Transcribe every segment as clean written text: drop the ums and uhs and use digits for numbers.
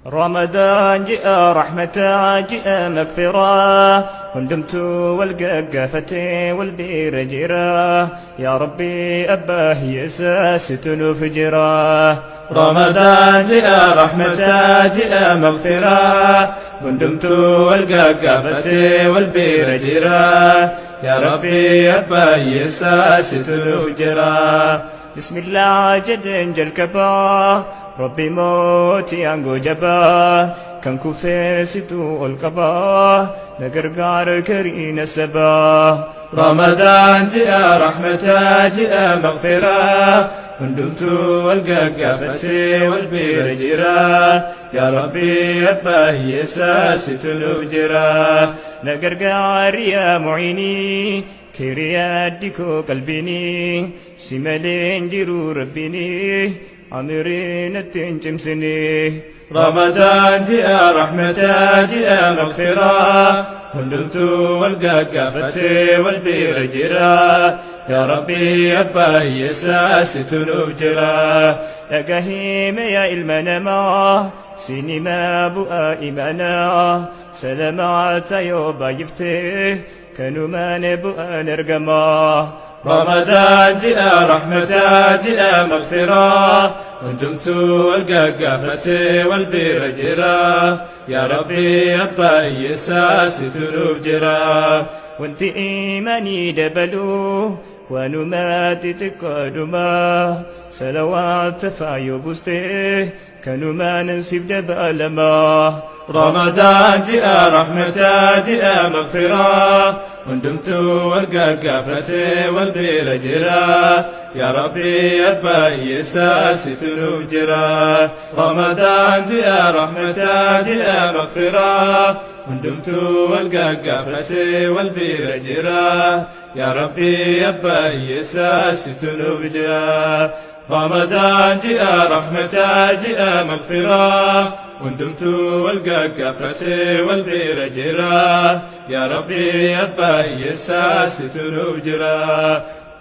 Ramadaan ji'a rahmataa ji'a magfiraa hundumtuu wal gaggaafatee wal bira jira yaa rabbii abbaa hiyyeessaa situ nuuf jira. Ramadaan ji'a rahmataa ji'a magfiraa hundumtuu wal gaggaafatee wal bira jira yaa rabbii abbaa hiyyeessaa situ nuuf jira. Bismillah jedheen jalqabaa Rabbi mootii aangoo jabaa kan kufee situ ol qabaa na gargaara kariina sabaa. Ramadaan ji'a rahmataa ji'a magfiraa hundumtuu wal gaggaafatee wal bira jira yaa rabbii abbaa hiyyeessaa situ nuuf jira. Na gargaari yaa mu'iinii kiriyaaddi koo qalbiinii si malee hin jiru rabbiinii amirii natti hin cimsinii. Ramadaan ji'a rahmataa ji'a magfiraa hundumtuu wal gaggaafatee wal bira jira yaa rabbii abbaa hiyyeessaa situ nuuf jira. Dhagahime yaa ilma namaa sinimaa bu'aa imaanaa salamaata yoo baay'iftee kanumaan bu'aan argamaa. Ramadaan ji'a rahmataa ji'a magfiraa hundumtuu wal gaggaafatee wal bira jira yaa rabbii abbaa hiyyeessaa situ nuuf jira. Wanti imaanii dabaluu waanuma xixiqqoodhuma salawaata faayoo buustee kanumaan siif dabalamaa. Ramadaan ji'a rahmataa ji'a magfiraa hundumtuu wal gaggaafatee wal bira jira yaa rabbii abbaa hiyyeessaa situ nuuf jira. Ramadaan ji'a rahmataa ji'a magfiraa hundumtuu wal gaggaafatee wal bira jira yaa rabbii abbaa hiyyeessaa situ nuuf jira. Ramadaan ji'a rahmataa ji'a magfiraa hundumtuu wal gaggaafatee wal bira jira yaa rabbii abbaa hiyyeessaa situ nuuf jira.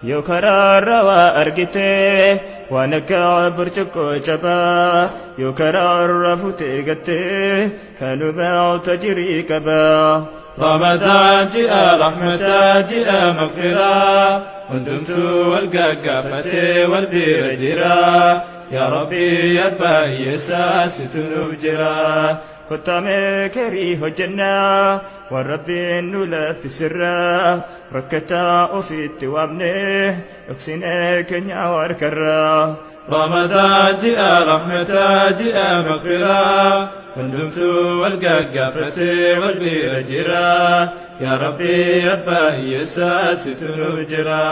Yoo karaarra waa argite waan akka burcuqqoo cabaa yoo karaarra futee gattee kanuma tajirii qabaa. Ramadaan ji'a rahmataa ji'a magfiraa hundumtuu wal gaggaafatee wal bira jira yaa rabbii abbaa hiyyeessaa situ nuuf jira. Kottaa kerii hojjennaa waan rabbiin nu laaffisirraa rakkataa ofiitti waamnee dhoksinee keenya harkarraa. Ramadaan ji'a rahmataa ji'a magfiraa hundumtuu wal gaggaafatee wal bira jira yaa rabbii abbaa hiyyeessaa situ nuuf jira.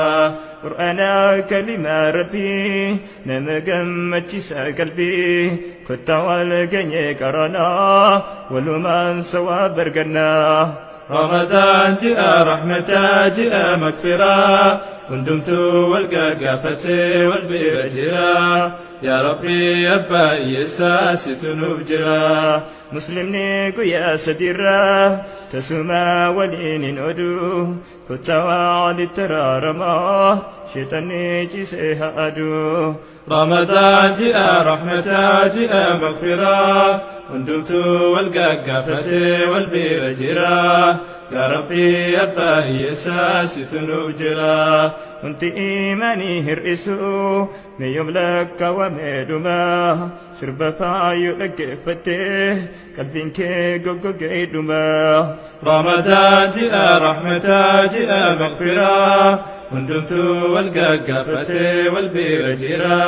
Qur'aana kalimaa rabbii nama gammachiisa qalbii kottaa wal geenye qaranaa walumaan sawaab argannaa. Ramadaan ji'a rahmataa ji'a magfiraa hundumtuu wal gaggaafatee wal bira jira yaa rabbii abbaa hiyyeessaa situ nuuf jira. Muslimni guyyaa sadiirraa tasuma waliin hin oduu kottaa walitti araaramaa sheexanni ciisee haa aduu. Ramadaan ji'a rahmataa ji'a magfiraa hundumtuu wal gaggaafatee wal bira jira yaa rabbii abbaa hiyyeessaa situ nuuf jira. Wanti imaanii hir'isu meeyyom lakkaawamee dhuma sirba faayoo dhaggeeffattee qalbiin kee goggogee dhuma. Ramadaan ji'a rahmataa ji'a magfiraa hundumtuu wal gaggaafatee wal bira jira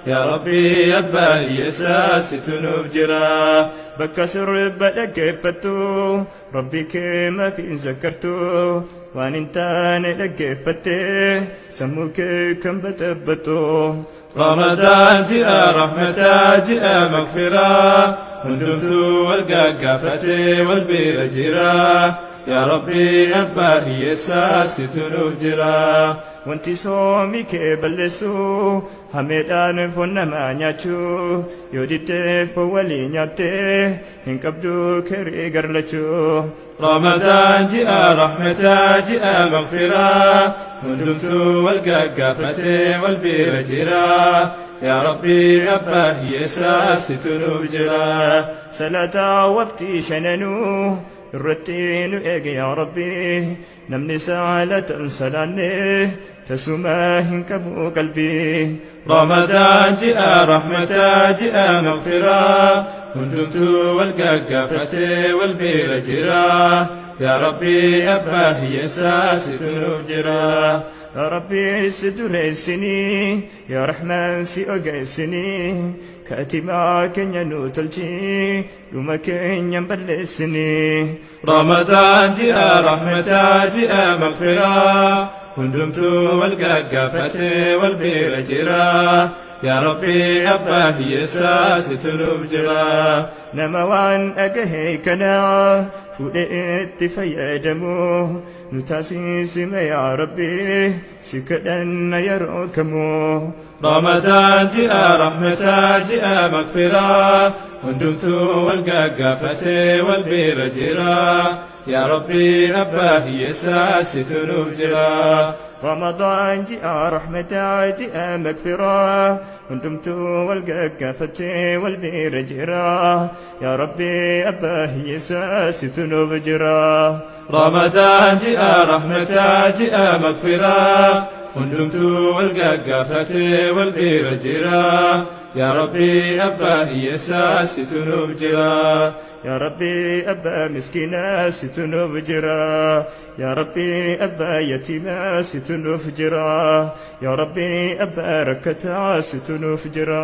yaa rabbii abbaa hiyyeessaa situ nuuf jira. Bakka sirba dhaggeeffattu rabbi kee maaf hin zakkartu waan hin taane dhaggeeffattee sammuu kee kan baxabbattu. Ramadaan ji'a rahmataa ji'a magfiraa hundumtuu wal gaggaafatee wal bira jira yaa rabbii abbaa hiyyeessaa situ nuuf jira. Wanti soomii kee balleessu hameedhaan foon namaa nyaachuu yoo diddee foon walii nyaattee hin qabdu kerii garlachuu. Ramadaan ji'a rahmataa ji'a magfiraa hundumtuu wal gaggaafatee wal bira jira. Yaa Rabbii abbaa hiyyeessaa situ nuuf jira. Salaata waqtii shananuu irratti nu eege yaa Rabbi. Namni saalatan salaanne tasuma hin qabu qalbii. Ramadaan ji'a rahmataa ji'a maghfiraa hundumtuu wal gaggaafatee wal bira jira. Yaa Rabbii abbaa hiyyeessaa situ nuuf jira. Yaa Rabbi si dureessinii yaa Rahmaan si ogeessinii kaatimaa keenya nu tolchii dhuma keenya hin balleessinii. Ramadaan ji'a rahmataa ji'a maghfiraa hundumtuu wal gaggaafatee wal bira jira. Yaa Rabbii abbaa hiyyeessaa situ nuuf jira. Nama waan dhagahe kana fuudhee itti fayyadamu nu taasisime yaa Rabbi si kadhanna yeroo kamuu. Ramadaan ji'a rahmataa ji'a maghfiraa hundumtuu wal gaggaafatee wal bira jira. Yaa Rabbii abbaa hiyyeessaa situ nuuf jira. Ramadaan ji'a rahmataa ji'a maghfiraa hundumtuu wal gaggaafatee wal bira jira. Yaa Rabbi abbaa hiyyeessaa situ nuuf jira. Ramadaan ji'a rahmataa ji'a maghfiraa hundumtuu wal gaggaafatee wal bira jira. Yaa Rabbii abbaa hiyyeessaa situ nuuf jira. Yaa Rabbi abbaa miskiinaa situ nuuf jira. Yaa Rabbi abbaa yatiimaa situ nuuf jira. Yaa Rabbi abbaa rakkataa situ nuuf jira.